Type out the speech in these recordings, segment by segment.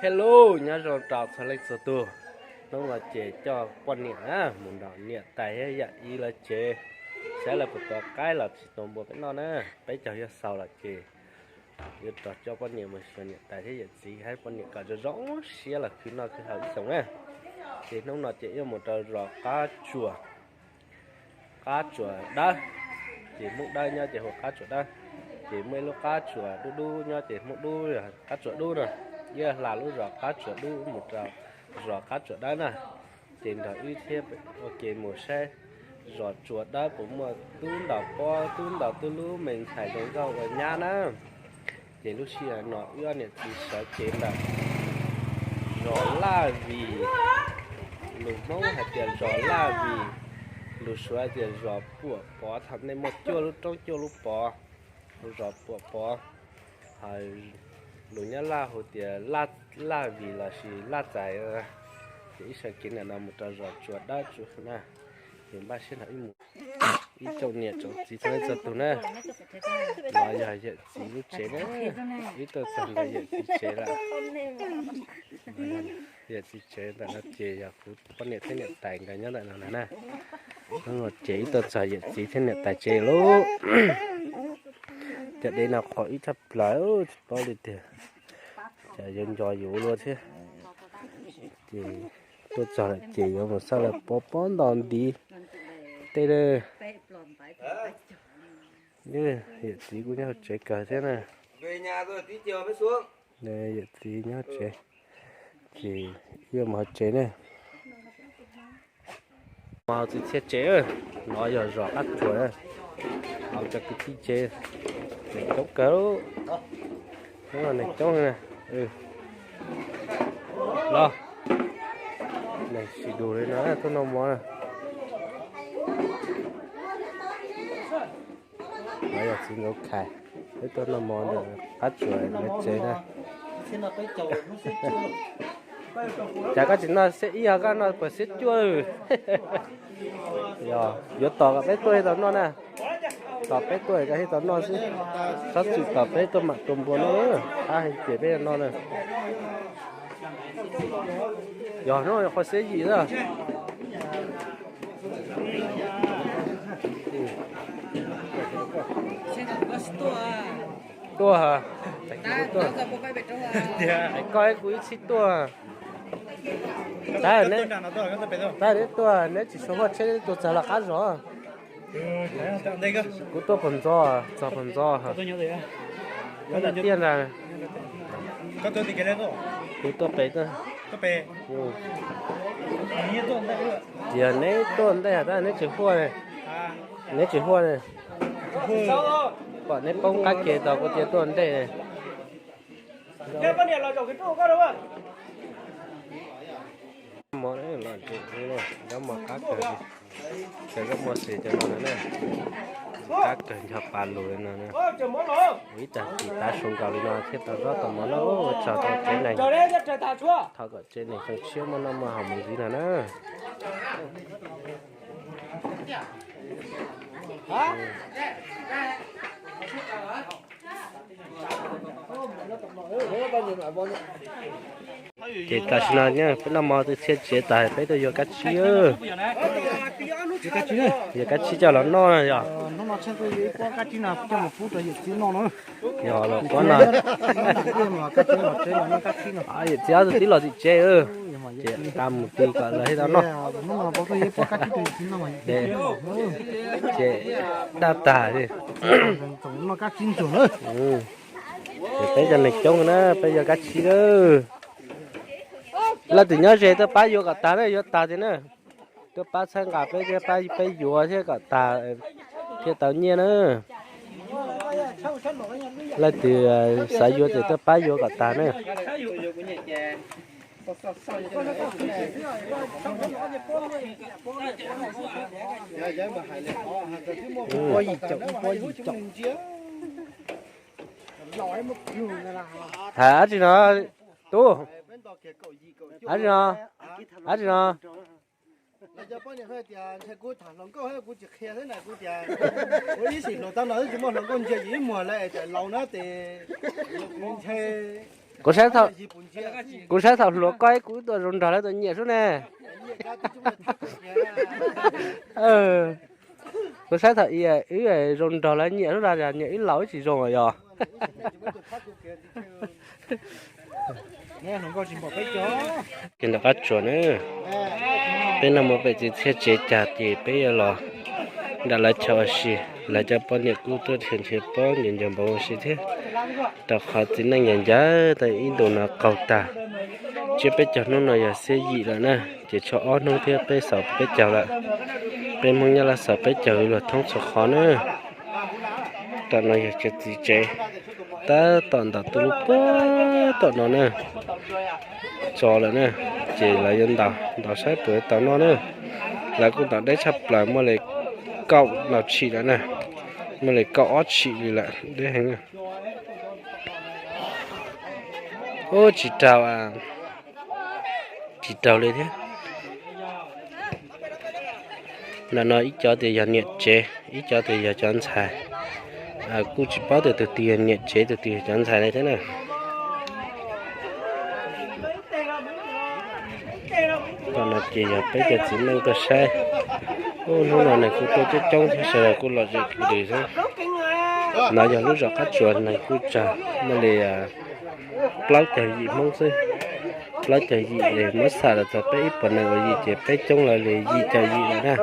Hello, nyob zoo rau txhua leej txhua tus. Hnub no ces coj poj niam na mus nrog niam tais thiab yawm txiv lawv tsev, saib lawv puas tua qaib los tsis tua npua peb noj na. Peb caug yog xaus lawm ces yuav rov coj poj niam mus xyuas niam tais thiab yawm txiv, hais poj niam kom zoo zoo siab los khwv noj khwv haus ib xyoos na. Ces hnub no ces yuav mus rau zos Qab Tsuas, Qab Tsuas Dawb. Ces Hmoob Dawb nyob ces hu Qab Tsuas Dawb. Ces muaj ib lub Qab Tsuas Dub Dub nyob ces Hmoob Dub, Qab Tsuas Dub no. Yuav hla lub zos Qab Tsuas Dub mus rau zos Qab Tsuas Dawb na. Ces nrog wb thiab ua ke mus saib zos Tsuas Dawb puas muaj tub ntaus pob tub ntaus tub lub me ntxhais zoo nkauj ua nyab na. Ces lub sij hawm no wb ob niam txiv sawv cev ntawm zos Laj Vim, lus Hmoob hais tias zos Laj Vim, lus Suav hais tias zos Puam Pov, thaum ntej muaj cuaj lub roob cuaj lub pov, hu zos Puam Pov. Lus Nyab Laj hu tias Laj Vim lossis Laj Txais. Ces wb sawv cev ntawm no mus rau zos Tsuas Dawb tsuas na. Ces npaj siab nrog wb mus, ib tsoom niam tsoom txiv txhua leej txhua tus na. No yog yawm txiv lub tsev na, wb tuaj txog ntawm yawm txiv tsev lawm. Yawm txiv tsev ntawm no ces yog kuv poj niam thiab niam tais nkawd nyob ntawm no na. Ces wb tuaj txog yawm txiv thiab niam tais tsev lauj. Cov dev no qhuav ib tshaj plaws tsis paub li tiag, ces yuav nco yuav luaj thiab. Ces tuaj txog lawm ces yuav mus xauj lawv pob pob nto ntiv tej. Yawm txiv kuj nyob hauv tsev kawg thiab na. Yawm txiv nyob hauv tsev, ces wb mus hauv tsev ne. Mus hauv txiv txhiaj tsev, no yog zos Qab Tsuas, hauv cov kwv tij tsev, neeg coob kawg, neeg coob na. Los, neeg sib dus li no tuaj noj mov na. No yog txiv Ntxoov Khais, peb tuaj noj mov ntawm Qab Tsuas lawv tsev na. Cas koj tsis noj xiab ib, koj noj puas xiab cuaj? Yog yuav tos kom peb tuaj thiaj tau noj na. Tos peb tuaj kom thiaj tau noj xwb. Txhob txwm tos peb tuaj mam tua npua no, qab heev ces peb yuav noj na. Yog hnub qhua xiab yim na. Tuaj, koj ib kuv ib txhij tuaj. Tab neb tuaj neb tsis suav huaj tsheb tuaj txog los qab zos. Kuv tuaj pog ntxo, txog pog ntxo. Nyob ntawm tiaj ntag. Kuv tuaj pem. Yog neb tuaj ntej tab neb tsis huaj ne, neb tsis huaj ne. Pom neb poob qab ke tau kuv tias tuaj ntej ne. Mov los, zaub mov qab kawg, cov zaub mov xwm cov no na, qab kawg ncho pa lus no. Ua ib tag kis tav su nkaus li no thiaj tau zaub tau mov noj. Ua tsaug rau tsev neeg thov kom tsev neeg zoo siab muaj noj muaj haus mus ntxiv no na. Ces tam sim no peb noj mov txiv txhiaj tsev tas peb tuaj yuav kab tsib. Yuav kab tsib coj los noj yog. Yog los pob no. Yawm txiv ob tug tib los tim tsev, ces ta mus ti kom lawv thiaj tau noj. Ces daj tas li. Ces peb cov neeg coob na, peb yuav kab tsib lawm. Leej twg nyob ze tuaj pab yuav kom tag na, yuav tag tiag na. Tuaj pab txhawb nqa peb thiab pab peb yuav thiab kom tag thiaj tau nyiaj na. Leej twg xav yuav ces tuaj pab yuav kom tag na. Hais dab tsi no, tub? Hais dab tsi no? Hais dab tsi no? Cov poj niam tias ntshe kuv tham hluas nkauj thiab kuv tsis qhia thiab na, kuv tias kuv ib sim hluas tau no twb tsis muaj hluas nkauj ntsia yus ib muag lawm es tias laus na ces kuv ntshe Kuv saib thaum, kuv saib thaum hluas koj ib kuv wb tuaj zoo nraug lawv tuaj nyiam sub ne. Kuv saib thaum wb zoo nraug lawv nyiam sub, nyiam wb laus wb tsis zoo yog. Ces ntawm qab tsuas na, peb noj mov pem txiv txhiaj tsev cag ces peb yuav los nram lawv chaw ua si. Lawv cov poj niam kuj tuaj nrhiav nrhiav pob ncaws ncaws npaum ua si thiab, rau qhov txiv neej ncaws ncaws tau ib ntus no qaug tag. Tsiab peb caug hnub no yog xiab yim lawm na, ces tshuav ob hnub thiab peb xaus peb caug lawm. Peb Hmoob nyob Laj xaus peb caug luag thoob txhua qhov na. Tam no yog cov txiv tsev tab tom ntaus tuj lub puag tom no na, tso lawm na, ces lawv yuav ntaus ntaus saib puas tau noj na. Lawv kuj ntaus deb tshaj plaws, muaj li kaum los tshim lawm na, muaj li kaum ob tshim li lawm, deb heev na. Ub, tsis raug, tsis raug li thiab. Ntawm no ib co tias yog niam tsev, ib co tias yog cov ntxhais. Kuj tsis paub tias tus twg yog niam tsev tus twg yog cov ntxhais li thiab na. Tam no ces yog peb cov txiv neej tuaj saib. Ub, hnub no neeg kuj tuaj coob coob thiab, sawv daws kuj lom zem kawg li xwb. No yog lub zos qab tsuas, neeg kuj tsawg, muaj li plaub caug yim Hmoob xwb. Plaub caug yim es muab xam los txog peb ib puas nees ua yim ces peb coob lawv li yim caum yim lawm na.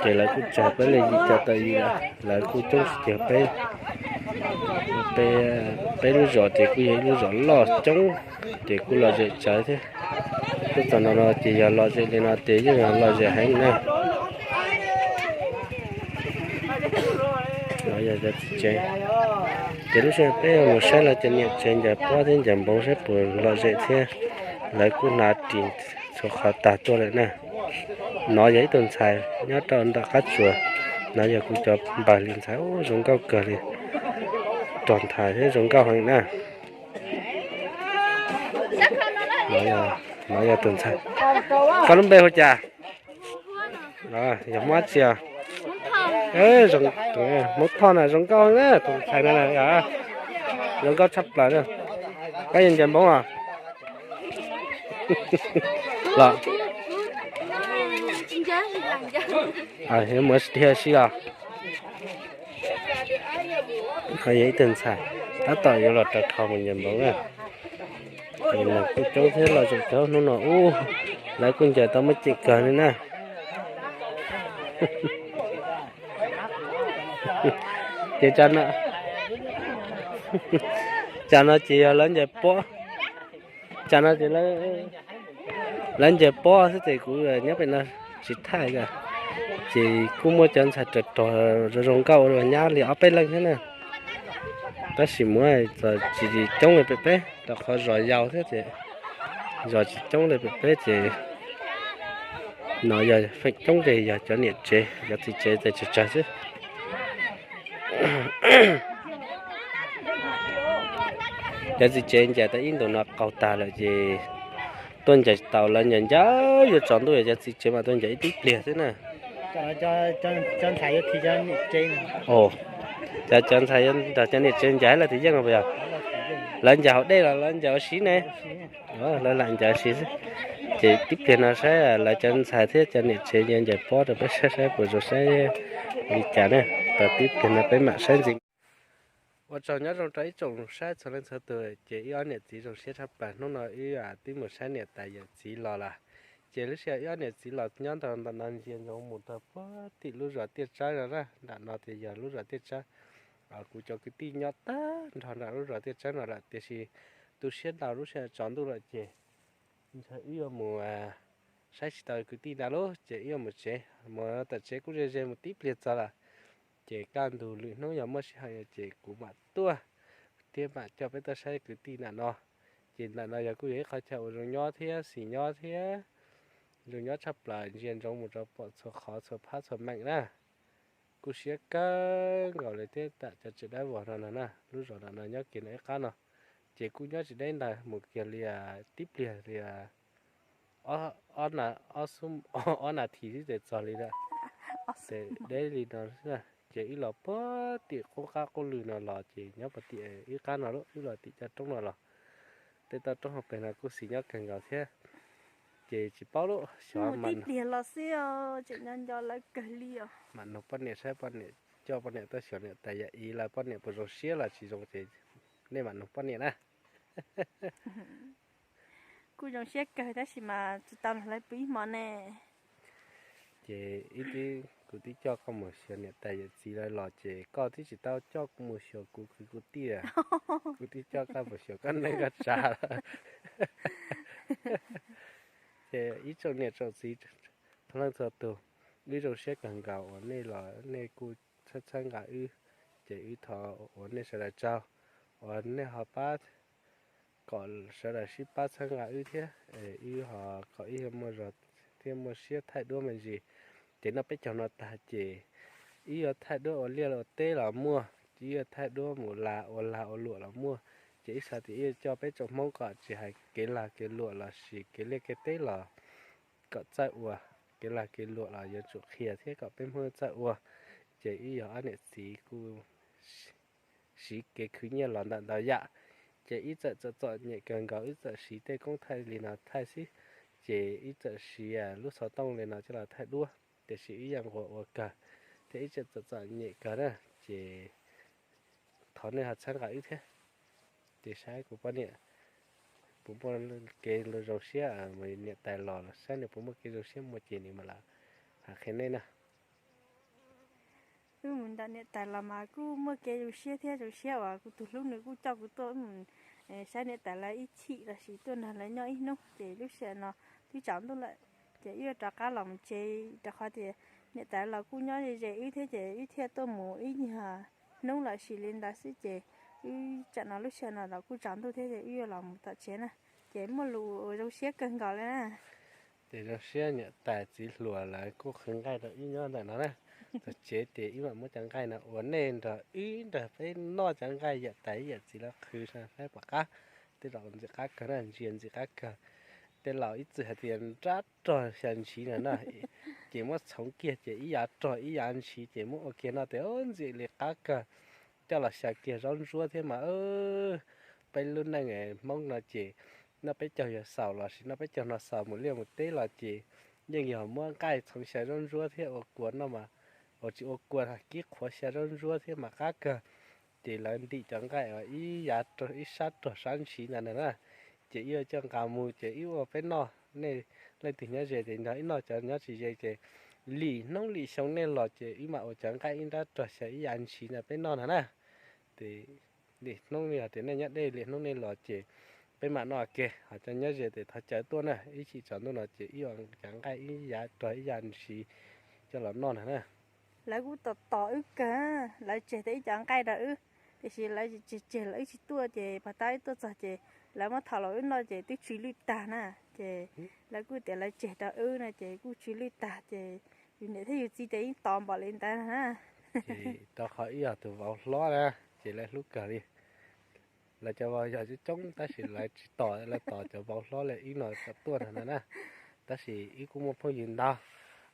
Ces lawv kuj tsawg peb li yim caum tawm yim lawm, lawv kuj coob tsis cag peb. Peb lub zos ces kuj yog ib lub zos loj coob, ces kuj lom zem tsawv thiab. Tuaj txog no no ces yog lom zem li no ces yeej yog lom zem heev na. Yog cov txiv tsev, ces lub sij hawm peb mus saib lawv cov niam tsev ncaws pob thiab ncaws npoo saib puas lom zem thiab. Lawv kuj hnav ris txhua qhov tag tuaj lawm na. No yog ib tug ntxhais nyob rau ntawm qab tsuas, no yog kuv cov npawg li ntxhais, ub, zoo nkauj kawg li, rog nthav thiab zoo nkauj heev na. No yog tus ntxhais. Koj lub npe hu cas? Yog Hmoob tsi os? Hmoob Thoj na, zoo nkauj na, tus ntxhais no zoo nkauj tshaj plaws na. Koj yeej ncaws npoo os? Los, mus dhia si os. Yog ib tug ntxhais tab tom yuav los raws khau mus ncaws npoo na. Ces neeg kuj coob thiab lom zem kawg hnub no ub, lawv kuj ncaws tau muaj ceem kawg li na. Ces tsam no ces yog lawv ncaws pob, tsam no ces lawv ncaws pob xwb ces kuv nyob pem no tsis thaij. Ces kuj muaj cov ntxhais rog rog zoo zoo nkauj ua nyab li ob peb leej thiab na. Tab sis muaj txog tsis coob li pem peb rau qhov zos yau thiab ces zos tsis coob li pem peb ces no yog feem coob ces yog cov niam tsev, cov txiv tsev ces tsawg tsawg xwb. Cov txiv tsev ncaws tau ib ntus no qaug tag lawm ces tuaj ncaws tau, lawv ncaws ncaws yuav tsaus ntuj, cov txiv tsev mas tuaj ncaws ib tib pliag xwb na. Cov ntxhais nrog cov niam tsev ncaws lawv twb yeej los puas yog? Lawv ncaws hauv dej los lawv ncaws ua si ne? Lawv lam ncaws ua si xwb. Ces tib pliag no saib lawv cov ntxhais thiab cov niam tsev ncaws pob rau peb saib saib puas zoo saib li cas na. Tau tib pliag no peb mam saib ntxiv. Ua tsaug nyob zoo rau ib tsoom saib txhua leej txhua tus, ces wb ob niam txiv zoo siab tshaj plaws, hnub no wb twb mus saib niam tais yawm txiv los lawm. Ces lub sij hawm wb ob niam txiv los nyob ntawm no ntsia ntsoov mus rau puag tim lub zos Tiaj Tsawb no na, nram no tias yog lub zos Tiaj Tsawb. Kuv cov kwv tij nyob tag nrho nram lub zos Tiaj Tsawb no lawm, tiam sis tu siab ntau lub sij hawm tsaus ntuj lawm ces ntshe wb yuav mus saib tsis tau kwv tij ntag lauj, ces wb yuav mus tsev. Mus tom tsev kuj ze ze mus tib pliag txog lawm, ces kaj ntug lwm hnub yog muaj sij hawm ces kuv mam tuaj thiab mam coj peb tuaj saib kwv tij nram no. Ces nram no yog kuj yog ib qhov chaw uas zoo nyob thiab xis nyob thiab zoo nyob tshaj plaws, ntsia ntsoov mus rau pom txhua qhov txhua phab txhua meem na. Kuj siab kawg nkaus li thiab tam cov tsev dawb vog no no na, lub zos nram no nyob kiag no ib qab no, ces kuj nyob tsis deb ntawd, mus kiag li tib pliag li ob nas this xwb ces txog li lawm. Ces deb li no, ces wb los puag tim qub qab qub lw no los ces nyob puag tim ib qab no lauj, wb los tim cov roob no los. Tej toj roob hauv pes no kuj xis nyob kawg nkaus thiab. Ces tsis paub lub xyov mas pliag los xwb, tseem nco nco lawv kawg li os. Mam nug poj niam saib poj niam coj poj niam tuaj xyuas niam tais yawm txiv lawv poj niam puas zoo siab los tsis zoo ces nej mam nug poj niam na. Kuj zoo siab kawg tab sis mas tsis tau nrog lawv pw ib hmo ne. Ces ib tib kuv twb coj koj mus xyuas niam tais yawm txiv lawv los ces koj twb tsis tau coj kuv mus xyuas kuv kwv kuv tij. Kuv twb coj koj mus xyuas koj neej koj tsav. Ces ib tsoom niam tsoom txiv txhua leej txhua tus, wb zoo siab kawg nkaus uas nej los nej kuj txhawb txhawb nqa wb, ces wb thov ua nej sawv daws tsaug uas nej ho pab kom sawv daws sib pab txhawb nqa wb thiab, wb ho kom wb muaj zog thiab muaj siab thaij duab me ntsis. Ces noj peb caug no tag ces wb yuav thaij duab ua liaj ua teb los muaj, wb yuav thaij duab mus lag ua lag ua luam los muaj. Ces wb xav tias wb yuav coj peb tsoom Hmoob kom tsis hais kev lag kev luam los sis kev liaj kev teb los kom txawj ua, kev lag kev luam los yuav tsum qhia thiab kom peb Hmoob txawj ua. Ces wb yog ob niam txiv kuj siv kev khwv nyiaj los ntawm ntau yam, ces wb txawm txom txom nyem kawg nkaus wb txawm siv tej koob thaij li no thaij xwb, ces wb txawm siv lub xov tooj li no coj los thaij duab, tiam sis wb yeej nquag ua kawg, thiab wb txawm txom txom nyem kawg na, ces thov nej ho txhawb nqa wb thiab. Ces saib kuv poj niam, puas muaj kev zoo siab, niam tais los saib nws puas muaj kev zoo siab muaj ces nws mam li hais qhia nej na. Wb mus nram niam tais los mas kuj muaj kev zoo siab thiab zoo siab uas kuv tus hlub nws kuj coj kuv tuaj wb mus saib niam tais lawv ib chim los sis tuaj nrog lawv nyob ib hnub, ces lub sij hawm no twb tsaus ntuj lawm, ces wb yuav rov qab los mus tsev rau qhov tias niam tais los kuj nyob ze ze wb thiab ces wb thiaj tuaj mus ib nyuag hnub los sis li ntawd xwb ces wb tsam no lub sij hawm no los kuj tsaus ntuj thiab ces wb yuav los mus tom tsev na. Ces muaj lus zoo siab kawg nkaus li na. Ces zoo siab niam tais txiv hluas lawv kuj qhwv nqaij rau wb nyob ntawm no na. Tom tsev ces wb mam muab cov nqaij no ua nej nrog wb nrog peb noj cov nqaij yawm tais yawm txiv lawv qhwv saib puas qab. Tej zaum ntxim qab kawg na, ntsia ntxim qab kawg. Tej laus ib txwm hais tias nrab rog xyaw ntshiv no na, ces muab txhoov kiag ces ib yav rog ib yav ntshiv ces muab ua kiag no ces ntxim li qab kawg. Coj los xyaw kiag zaub ntsuab thiab mas peb lub neej Hmoob no ces noj peb caug yog xaus los sis noj peb caug no xaus mus liaj mus teb los ces yeej yog muab nqaij txhoov xyaw zaub ntsuab thiab ua kua no mas, ua tsis ua kua, kib qhuav xyaw zaub ntsuab thiab mas qab kawg. Ces lawv ntim cov nqaij ib yav ib sab rog sab ntshiv ntawd na, ces wb coj nqa mus ces wb ua peb noj, nej leej twg nyob ze ces nrog wb noj, cov nyob tsis ze ces lim hnub lim xyoo nej los ces wb mam ua cov nqaij ib nrab rog xyaw ib yav ntshiv ntawd peb noj no na. Ces lim hnub yog tias nej nyob deb lim hnub nej los ces peb mam noj ke, ho cov nyob ze ces thov caw tuaj na, ib chim tsaus ntuj no ces wb ua cov nqaij ib yav rog ib yav ntshiv coj los noj no na. Lawv kuj tos tos wb kawg, lawv tseg tau ib cov nqaij rau wb, tiam sis lawv tseg tseg los wb tsis tuaj ces pas tab wb tuaj txog ces lawv muab thau los wb noj ces twb tsw lwj tag na. Ces lawv kuj tias lawv tseg rau wb no ces kuj tsw lwj tag ces yus niam thiab yus txiv ces yeej tos npaum li ntawd na. Ces rau qhov wb yog tus vauv hlob na, ces lawv hlub kawg li. Lawv cov vauv yog coob coob tab sis lawv tsis tos, lawv tos cov vauv hlob li wb no kom tuaj no na. Tab sis wb kuj muaj phooj ywg ntau,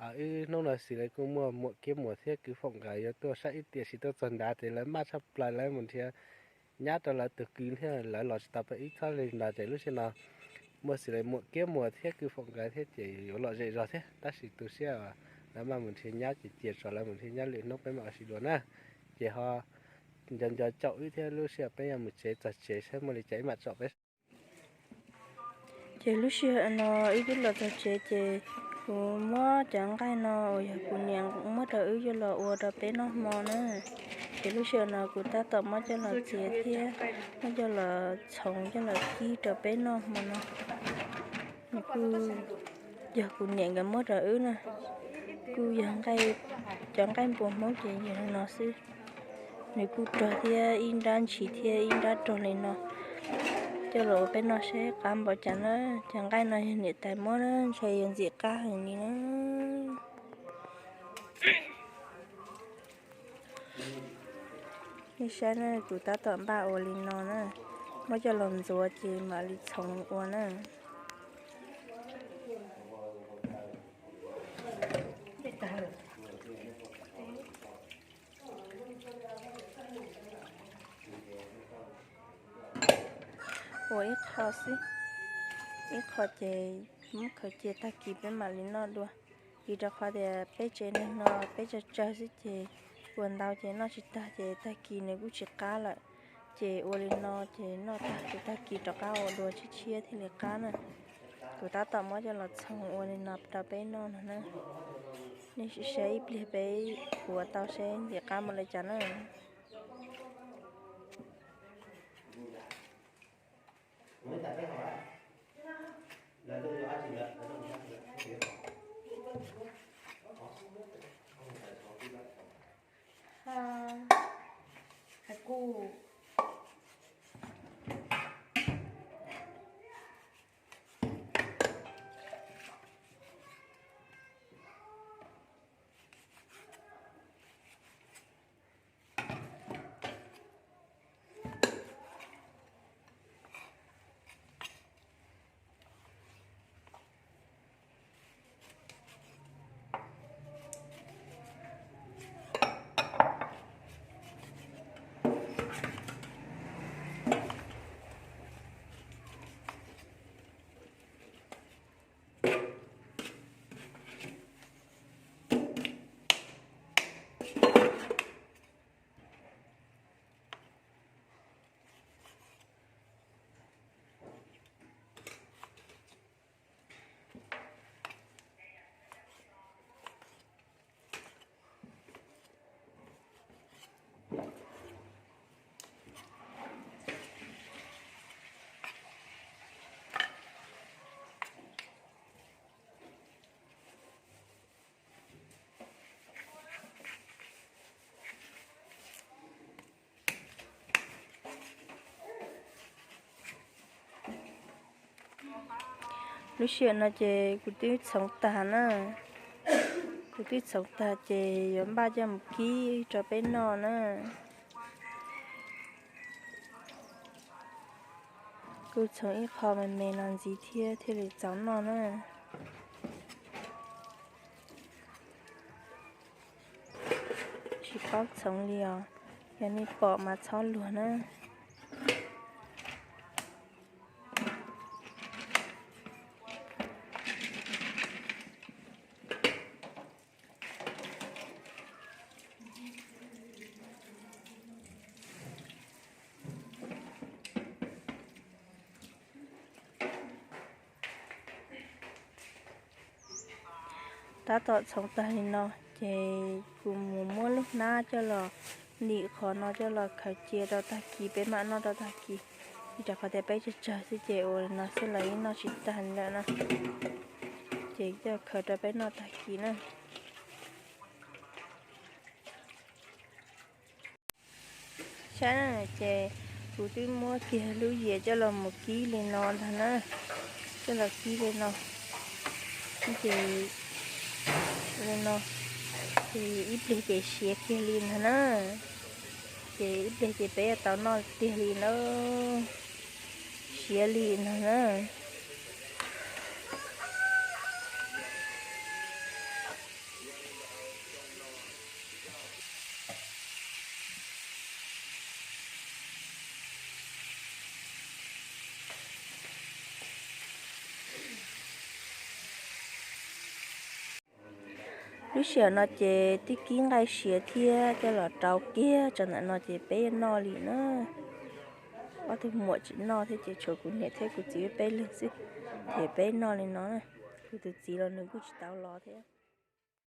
wb hnub no xws li kuj muaj muam Kiab Muas thiab kwv Foom nkawd yuav tuaj saib wb, tiam sis tuaj txog nrad ces lawv maj tshaj plaws lawv mus nrhiav nyab rau lawv tus kwv thiab lawv los tsis tau pab wb txhob li ntawd ces lub sij hawm no muaj xws li muam Kiab Muas thiab kwv Foom nkawd thiab ces yuav lom zem zog thiab, tab sis tu siab lawv maj mus nrhiav nyab ces cia tso lawv mus nrhiav nyab lwm hnub peb mam ua si dua na. Ces ho nco nco caum wb thiab lub sij hawm peb yuav mus tsev, txog tsev saib muaj li cas wb mam tsom peb. Ces lub sij hawm no wb twb los txog tsev ces kuv muab cov nqaij no uas yog kuv niam muab rau wb coj los ua rau peb noj hmo na. Ces lub sij hawm no kuv tab tom muab coj los txiav thiab muab coj los txhoov coj los kib rau peb noj hmo no. Nws kuj yog kuv niam nkawd muab rau wb na. Kuj yog nqaij, cov nqaij npua Hmoob ces yog li no xwb. Nws kuj rog thiab ib nrab ntshiv thiab ib nrab rog li no. Coj los ua peb noj saib qab npaum cas na. Cov nqaij no yog niam tais muab na, ntshai yuav ntxim qab heev li na. Nej saib na, kuv tab tom npaj ua li no na, muab coj los ntxuav ces mam li txhoov ua na. Ua ib qho xwb. Ib qho ces muab khaws cia tag kis peb mam li noj dua. Vim rau qhov tias peb tsev neeg no peb tsawg tsawg xwb ces ua ntau ces noj tsis tag ces tag kis nws kuj tsis qab lawm. Ces ua li no ces noj tag ces tag kis rov qab ua dua tshiab tshiab thiaj li qab na. Kuv tab tom muab coj los txhoov ua li no rau peb noj no na. Nej sim saib ib pliag peb ua tau seb ntim qab mus li cas na. Lub sij hawm no ces kuv twb txhoov tag na. Kuv twb txhoov tag ces yuav npaj coj mus kib rau peb noj na. Kuv txhoov ib qho me me no ntxiv thiab thiaj li txaus noj na. Tsis paub txhoov li os, yog nej pom mas txhob luag na. Tab tom txhoov tag li no ces kuv mus muab lub hnab coj los ntim qhov no coj los khaws cia rau tag kis peb mam noj rau tag kis. Vim rau qhov tias peb tsawg tsawg xwb ces ua li no xwb los yeej noj tsis tag li lawm na. Ces coj khaws rau peb noj tag kis na. Saib na, ces kuv twb muab kiag lub yias coj los mus kib li no ntag na. Coj los kib li no. Ces li no, ces ib pliag ces siav kiag li ntag na. Ces ib pliag ces peb yuav tau noj tiag li na. Siav li ntag na. Lub sij hawm no ces twb kib nqaij siav thiab coj los rau kiag tso ntawm no ces peb yuav noj li na. Ob tug muam tsis noj thiab ces tshuav kuv niam thiab kuv txiv peb leeg xwb, ces peb noj li no. Kuv tus txiv los nws kuj tsis tau los thiab.